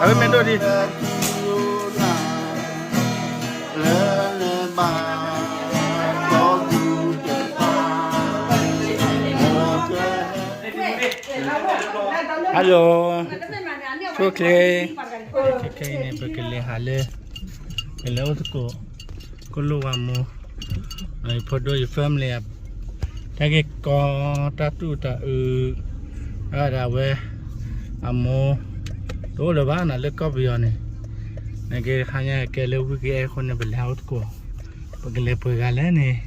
ဝဲမ့ၢ်ဒိၣ်ဒံး Hello, ချိၣ်ချ့, ခဲခဲအံၤန့ၣ် ပကလဲၤဟးလၢ ကလဲၤအိၣ်သကိး ကလိၣ်ဝါမိၢ် အဖိဒိၣ်ယ family တၢ်ဂ့ၢ်ကီ တၢ်တူၢ်တၢ်အုး အဝဲဒၣ်ဝဲ အမိၢ် တအိၣ်လၢၤဘၣ်နီၤ လၢကီၢ်ပယီၤန့ၣ် နကဲတခါညါကဲလၢဝံၣ်ကအဲၣ်အဃိန့ၣ် ပလဲၤဟးအိၣ်သကိး ပကလဲၤပှဲၤဂၤလဲၣ်န့ၣ်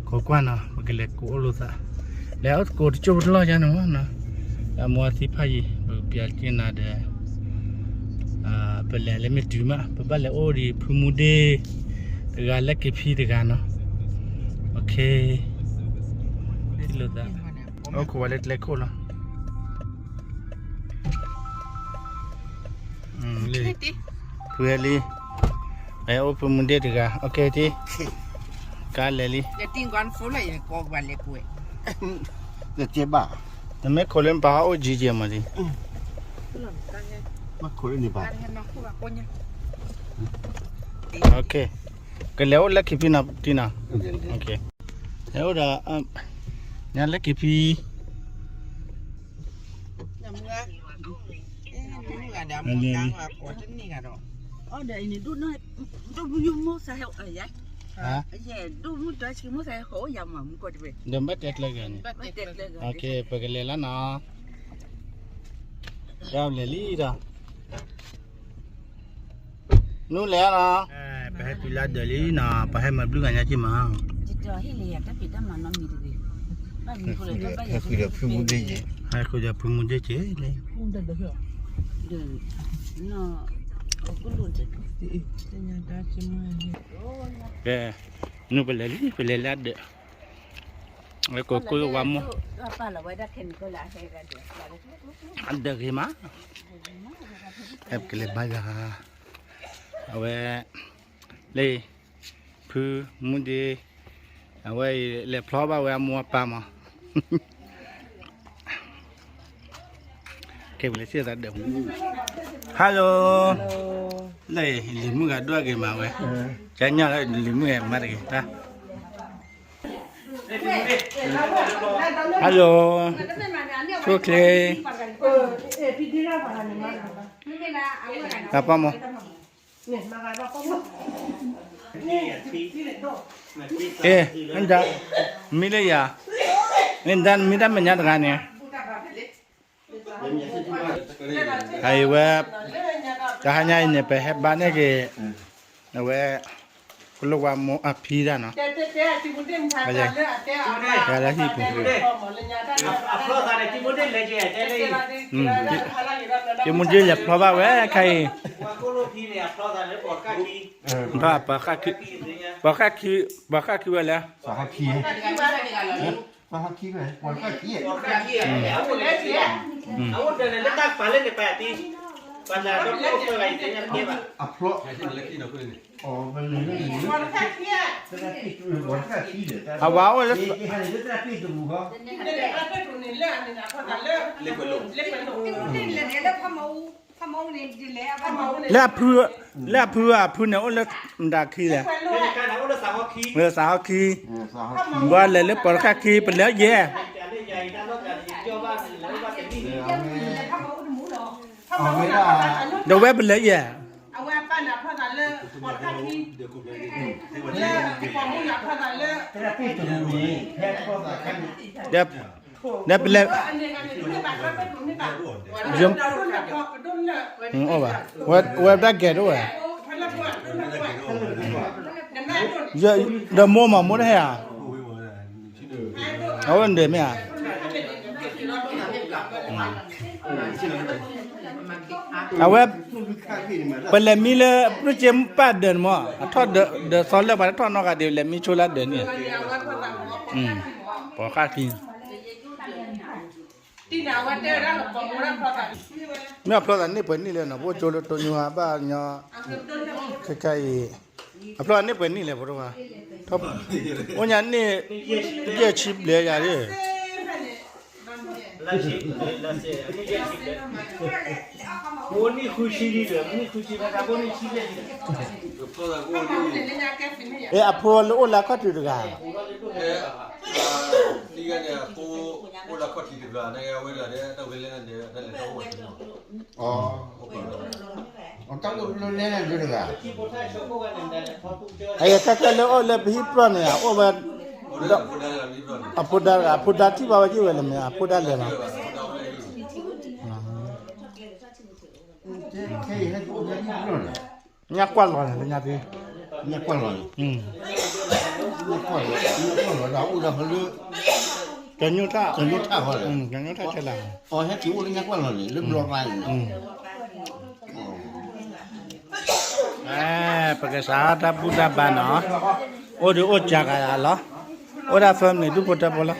ကိးကွၢ်နီၤ ပကလဲၤကိးအိၣ်လိာ်သး လဲၤအိၣ်သကိးတကၠိၢ်ပတလီၢ်ယါန့ၣ်မးနီၤ အမိၢ်အသံဖးယံၤ ပကပျးက့ၤနၤဒီး ပလဲၤလၢမ့ၢ်တုၤမး ပဘၣ်လဲၤအိၣ်ဒံးဖုမူဒ့ တဂၤလၢက့ၤဖံတဂၤနီၤ အိၣ်ခိးဝဲလၢကျဲခိၣ်လီၤ ဖုဟဲလံ ဟဲအိၣ်ဖုမူဒ့တဂၤ အိၣ်ခိးတံၢ် ကါလဲၤလံ တဘၣ် နမ့ၢ်ခိးလၢနပၢ်ဟီၣ်အိၣ်ကံကဲမးလံ အိၣ်ခိးလၢနပၢ် ကလဲၤအိၣ်လၢက့ၤဖံနီၤတံၢ်နီၤ ဟဲအိၣ်ဒီး ညါလၢက့ၤဖံ ဒ်မ့ၢ်တဲကျၢၤဂၤန့ၣ် ပကလဲၤလၢနီၤ လဲၤလံဒီး နူလဲၤနီၤ ပဟဲတုၤလၢဒၢးလံနီၤ ပဟဲမၤဘျုးဂၤညါက့ၤမး ဟဲဃုာ်ဒီးဖုမူဒ့က့ၤ ဟဲဃုာ်ဒီးဖုမူဒ့က့ၤလံ ကဲ နူပလဲၤလံ ပလဲၤလၢအဒၢး လၢကိးကိးဝါမိၢ် အဒၢးဂ့ၤမး ဟဲပကလဲၤဘါယွၤ အဝဲ လၢ ဖုမူဒ့ အဝဲအံၤ လဲၤဖျီဘၣ်ဝဲအမိၢ်အပၢ်မး ကဲပလဲၤစံၣ်သးဒၢး Hello လၢလံၤမုၣ်ဂၤဒွးက့ၤမးဝဲ ကညီလၢလံၤမုၣ်ဂၤမၤတဂ့ၤတၢ် Hello ချိၣ်ချ့ တၢ်ပၢ်မး အ့ မ့ၢ်လၢယၤ မ့ၢ်ဒၣ်မ့ၢ်တၢ်မဲာ်ညါတဂၤန့ၣ် အံၤဝဲ တဟါညါအံၤန့ၣ် ပဟဲဘါန့ၢ်က့ၤ အဝဲ ကလိၣ်ဝါမိၢ်အဖံတၢ်နီၤ တဂၤလၢဟံၣ်ပူၤ က့ၤမူဒ့လဲၤဖျီဘၣ်ဝဲခါအံၤ ပှၤဃၣ်ခံ ပှၤဃၣ်ခံဝဲလဲၣ် ပှၤဃၣ်ခံ အဝဲအိၣ်လၢ လၢအဖု လၢအဖုအဖုန့ၣ် အိၣ်လၢမတၤခံလဲၣ် လၢစးဟီၣ်ခံ ဘၣ်လဲၤလၢပှၤတခါခံ ပလဲၤယဲၢ် ဒီးဝဲပလဲၤယဲၢ် ဒီးပလဲၤ ယ အိၣ်ဘၣ် ဝဲ ဝဲဒၣ်ဂဲၤဒိၣ်ဝဲ ဒီးမိၢ်မးမိၢ်တဟဲဧါ အဝဲဒၣ်မ့ၢ်ဧါ အဝဲ ပလဲၤမံလၢ ပက့ပာ်ဒၢးန့ၣ်မး အထီၣ်ဒၢး ဒၢးသီလၢပှၤတထီၣ်နီတဂၤဒံး လဲၤမံဆိလၢဒၢးန့ၣ် ပှၤဃၣ်ခံ မ့ၢ်အဖျီသးန့ၢ်ပှဲၤနံၣ်လဲၣ်နီၤ ပအိၣ်ကၠိလၢတိညိဟါဘၣ်ညီ ခဲခါအံၤ အဖျီသးန့ၢ်ပှဲၤနံၣ်လဲၣ် ဖိတဝါ အိၣ်ညါန့ၣ် ယဲၢ်ဆံဘျဲၣ်ယၤဒၣ် လၢဆ့, လၢဆ့, အနံၣ်ဆံ, အိၣ်နံၣ်ဃုဆံလံဒီး, နံၣ်ဃုဆံဖဲတၢ်ဘိနံၣ်ဆံလဲၣ်လံ. အဲအဖိလၢအိၣ်လၢခီၣ်ထံးတဂၤ, သံဂၤန့ၣ် အဖိအိၣ်လၢခီၣ်ထံးတဂၤ, နဝဲဒၣ်တၢ်ဝဲလဲၣ်န့ၣ် တၢ်လဲၤထီၣ်အိၣ်ဝဲ, တၢ်အိၣ်လၢလဲၣ်န့ၣ်တဂၤ, အတၢ်ခဲလၢအိၣ်လၢပဟံၣ်ပျီၢ်န့ၣ် အိၣ်ဝဲ အဖိဒါတဂၤ, အဖိဒါထံၣ်ဘၣ်ဝဲက့ၤဝဲလၢမ့ၢ် အဖိဒါလဲၤလီၤ. ညၣ်ကွၢ်လီၤန့ၣ် လၢညါသ့, ညၣ်ကွၢ်လီၤန့ၣ်, ညၣ်ကွၢ်လီၤ, ညၣ်ကွၢ်လီၤဒီးအိၣ်ဒီးဖဲလၢ ကညိၣ်ထၣ်, ကညိၣ်ထၣ်ဟီလီၤ, ကညိၣ်ထၣ်ထဲလၢ, အဟဲက့ၤအိၣ်လၢညၣ်ကွၢ်လီၤန့ၣ် လၢဘျီကျါန့ၣ်, ပကစးတၢ်ဘူၣ်တၢ်ဘါနီၤ, အိၣ်ဒီးအိၣ်ကၤဂၤလီၤ, အိၣ်ဒၣ် family ဒူၣ်ဖိထၢဖိလီၤ.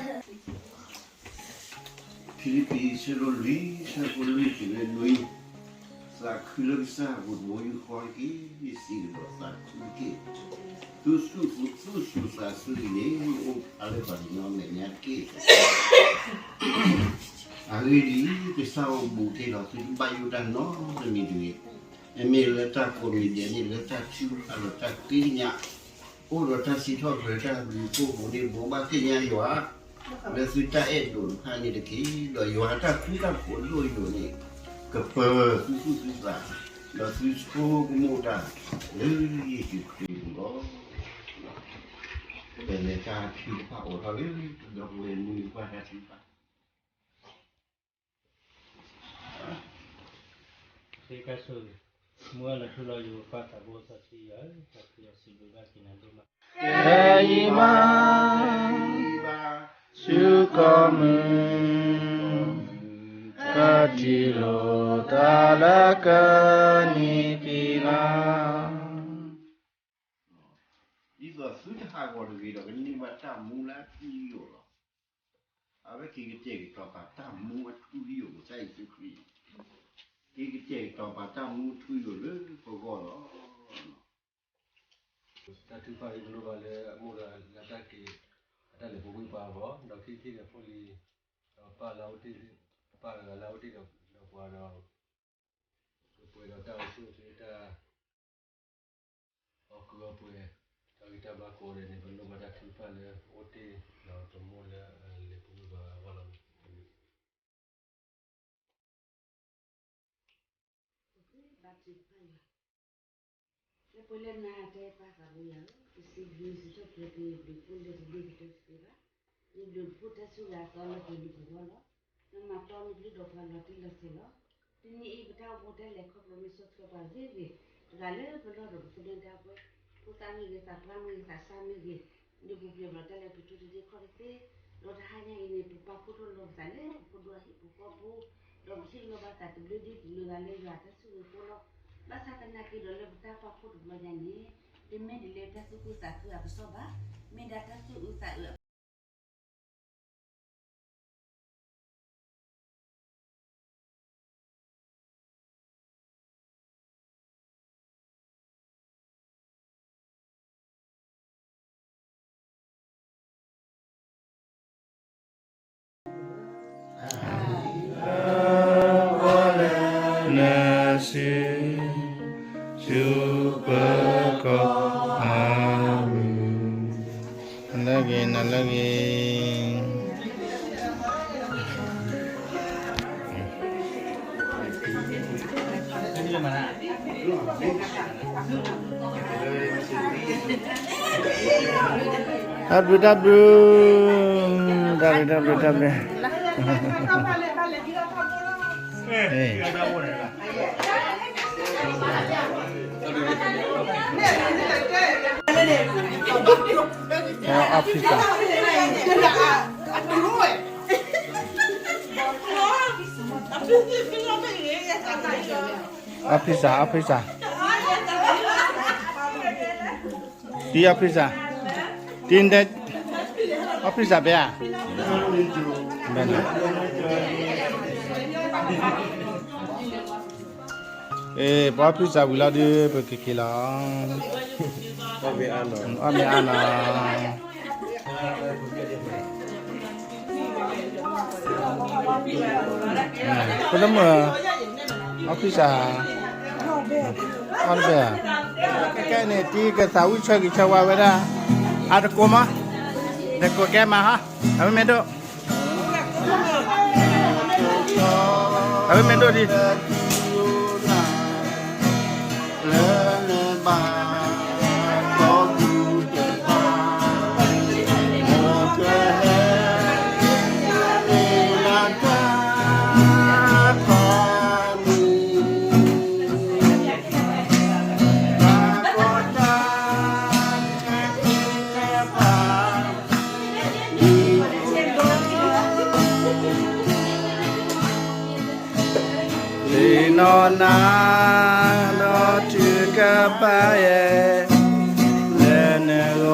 ဖံလံးပံး အဆၢဒိၣ်လွံၢ် အဆၢဖိလွံၢ်တုၤလၢနွံ, သးခုလၢကစၢ်အပူၤတဘိယူၢ်ဃီတက့ၢ်, စံးကဒီးသးခုတက့ၢ်. သူၣ်ဆူၣ်သးဆူၣ်အံၤန့ၣ် အိၣ်ဖျါလၢပှၤကညီအမဲာ်ညါတက့ၢ်. အဂ့ၢ်ဒ်အံၤ, ကစၢ်အိၣ်ဘူးက့ၤဒီးသုတဘၣ်ယိၣ်တၢ်နီတမံၤတဂ့ၤ. မ့မ့ၢ်လၢတၢ်ကိးမံၤဒဲးန့ၣ် လၢတၢ်ထုကဖၣ်ဒီးတၢ်ဃ့ကညး အိၣ်ဒီးတၢ်စံးထီၣ်ပတြၢၤတၢ်ဘျုးဖှိၣ်အပူၤန့ၣ် ဘိးဘၣ်သ့ၣ်ညါယွၤ လၢသုတၢ်အဲၣ်ဒိးတဖၣ်န့ၣ်တက့ၢ်. ဒီးယွၤအတၢ်ဃူတၢ်ဖိးဒိၣ်ယိာ်န့ၣ် ကပၢၤသုသူၣ်သုသး ဒီးသုဆိကမိၣ်တၢ်လၢယ့ၣ်ၡူးခရံာ်အပူၤလီၤ. ပလဲၤတၢ်ထုကဖၣ်အိးထီၣ်လၢ ဒီပုၢ်ဝဲၢ်မုၢ်နံၤပှၢ်တၢ်ထုကဖၣ် မုၢ်ဂၤလီၤထူလီၤယိာ်ပၢ်သးဘိစီဆှံယွၤဧၢ, တၢ်သးစီဆှံဘျုးဘၣ်က့ၤနၤဒိၣ်မး, တယံာ်မး ဆူကီၢ်မုၢ် တၢ်ထံၣ်လိာ်သးလၢကနံၣ်ဖံးလါ ဒ်သိးသုတဟးဂီၤတဂ့ၤဒီး ကန့ၢ်ဘၣ်တၢ်မူလၢအထူအယိာ်လီၤ. အဝဲက့ၤကတဲာ်ကတီၤပာ်တၢ်မူအထူအယိာ် ကစၢ်ယ့ၣ်ၡူးခရံာ်, က့ၤကတဲာ်ကတီၤပာ်တၢ်မူထူအယိာ်လၢပဂီၢ်လီၤ. တၢ်ထုကဖၣ်အံၤ ပလိၣ်ဘၣ်လၢအမိၢ်ဒီးလၢတၢ်က့ၤ အတၢ်လဲၤပူၤကွံာ်ပှၤအဂီၢ်, ဒီးခံထံၣ်ဒီးဖိလံၤ, ဒီးပၢ်လၢအအိၣ်တ့ၢ်, ပၢ်တဂၤလၢအအိၣ်တ့ၢ်ဒီးပှၤဒီး ကပှဲၤဒီးတၢ်အိၣ်ဆူၣ်အိၣ်ချ့တၢ် အီၣ်ကုၢ်အီပှဲၤ, တၢ်ဂံၢ်တၢ်ဘါကိးဂၤဒဲးန့ၣ် ပလိၣ်ဘၣ်တၢ်ထုကဖၣ်လၢအအိၣ်တ့ၢ်ဒီးပမိၢ်လၢအလဲၤပူၤကွံာ်ပှၤအဂီၢ်လီၤ. လၢပှဲၤလၢနၤတဲပၢ်သးဘိယွၤဧၢ, ပစံးဘျုးစံးထီၣ်ပတြၢၤက့ၤ ဘျုးဖှိၣ်လၢတဒ့ကတၢၢ်တသ့ဘၣ်, ယဘျုးဖှိၣ်တၢ်ဆူၣ်ဂၤသီလၢပှဲၤလၢပဂီၢ်လီၤ. နမၤတီနကလုၢ်ဒီးပှၤလီၤတံၢ်လီၤဆဲးလီၤ. တနံၤအံၤပတၢ်အိၣ်ဖှိၣ်တၢ်လဲၤခီဖျိမ့ၢ်ဆီၣ်ထွဲပှၤဂ့ၤဂ့ၤ, တဂၤလၢပလီၢ်ဒီးပသနၢၣ်တၢ်ပှဲၤ, ဖိသၣ်မ့ၢ်ဂ့ၤ, သးပှၢ်မ့ၢ်ဂ့ၤ, သးစၢ်မ့ၢ်ဂ့ၤ, ဒုးပူၤဖျဲးဘျီတၢ်လၢပထူတဒ့ခီၣ်တသ့, ဒီးတဟါညါအံၤန့ၣ် ပပာ်ဖှိၣ်ထီၣ်လီၤပသးလၢပဖိဒိၣ်အဟံၣ်ဖိဃီဖိ, ဒီးပဟ့ၣ်လီၤဘၣ်သးတဘျုးဒ်တဘျုးဂၤလၢယွၤတၢ်ဆိၣ်ဂ့ၤအဃိလီၤ. ဘၣ်ဆၣ်သနာ်က့ဒီးလၢပတၢ်ပာ်ဖှိၣ်တဘျီညါန့ၣ်, တမ့ၢ်ဒ်လၢတၢ်သူၣ်ခုသးခုအကစီၣ်ဘၣ်, မ့ၢ်ဒၣ်တၢ်သူၣ်အုးသးအုးအနလၢဂ့ၤ, နလၢဂ့ၤ. တၢ်ဘျုး တၢ်ဘျုး, တၢ်ဘျုး တၢ်ဘျုး တၢ်ဘျုး. အီၣ်ဖံစၢ်, အီၣ်ဖံစၢ်, အီၣ်ဖံစၢ်. တံၤအီၣ်ဖံစၢ်, တံၤဒဲး, အီၣ်ဖံစၢ်ဘဲဧါ, ဘဲန့ၣ်. အ့ ပအီၣ်ဖံစၢ်ဝံၤလီၤဒီး ပကက့ၤလီၤ. အီၣ်မ့ၢ်အါနီၤ. ဖိဒိၣ်မုၣ်, အီၣ်ဖံစး, အီၣ်တဘ့ၣ်ဧါ, ခဲကဲန့ၣ် တံၤကသးဝံၣ်ဆၢဂ့ၤဆၢဝါဝဲဒၣ်, အတကိးမး, တကိးကဲမးဟါ, အဝဲမ့ၢ်ဒိၣ် အဝဲမ့ၢ်ဒိၣ်ဒံး သ့ၣ်နီၣ်နၤ ဒီးထုကဖၣ်ယဲၢ် လၢန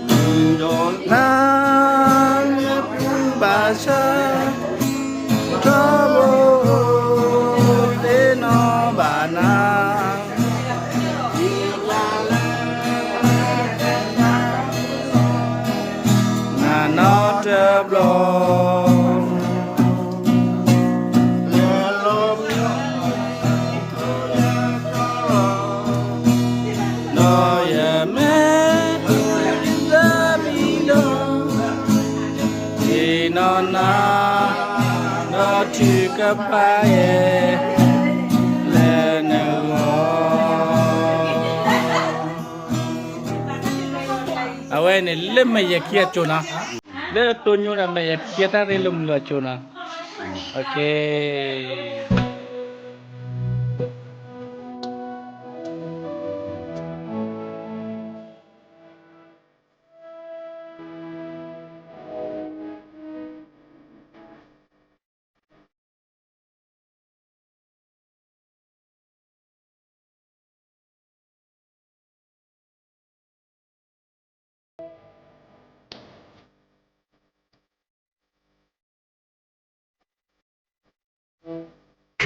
ဂီၢ်, နၤလၢပှၤဘၣ်ဆၣ် ထီဘိသ့ၣ်နီၣ်ဘၣ်နၤ နၤနီတဘျီ ဒီးယမ့ၢ်တမံၤဒီး သ့ၣ်နီၣ်နၤ ဒီးထုကဖၣ်ယဲၢ် လၢနဂီၢ်. အဝဲန့ၣ်လၢမဲာ်ယဲၢ်ခံအစိၤနီၤ, လၢတိညိဒီးမဲာ်ယဲၢ်ခံတၢ်ရ့လိာ်မုာ်လိာ်အစိၤနီၤ, အ